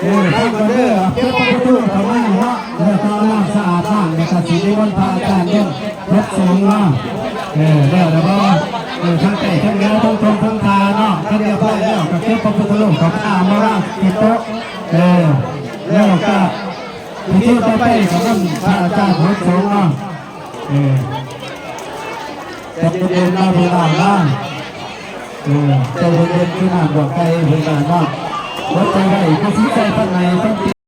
ເອີ ຟັງກ່ອນເດີ ເອົາເກັບພະພຸດທະຮູບເຂົ້າມາເນາະ ແລ້ວກໍເອົານ້ຳສະອາດລ້າງ ແລ້ວກໍຊິນິມົນພະອາຈານລົງ ລົງສົງເນາະ ເອີ ແລ້ວ ແລ້ວບໍ່ ເອີ ທັງໃຕ້ທັງເໜືອ ທັງທົ່ງທັງທ່າເນາະ ຄັນຮຽບຮ້ອຍແລ້ວກໍເກັບພະພຸດທະຮູບເຂົ້າມາ ມາວາງທີ່ໂຕະ ເອີ ແລ້ວກໍພິທີຕໍ່ໄປກໍນຳພະອາຈານລົງສົງເນາະ ເອີ ໃຈເຢັນໆ ເນາະ ພີ່ນ້ອງເນາະ ເອີ ໃຈເຢັນໆ ຄືນ້ຳບວກໄກ່ ພີ່ນ້ອງເນາະ ອົດໃຈໄວ້ ຜູ້ສີໃສ່ພັນໃໝ່ ພັນປີ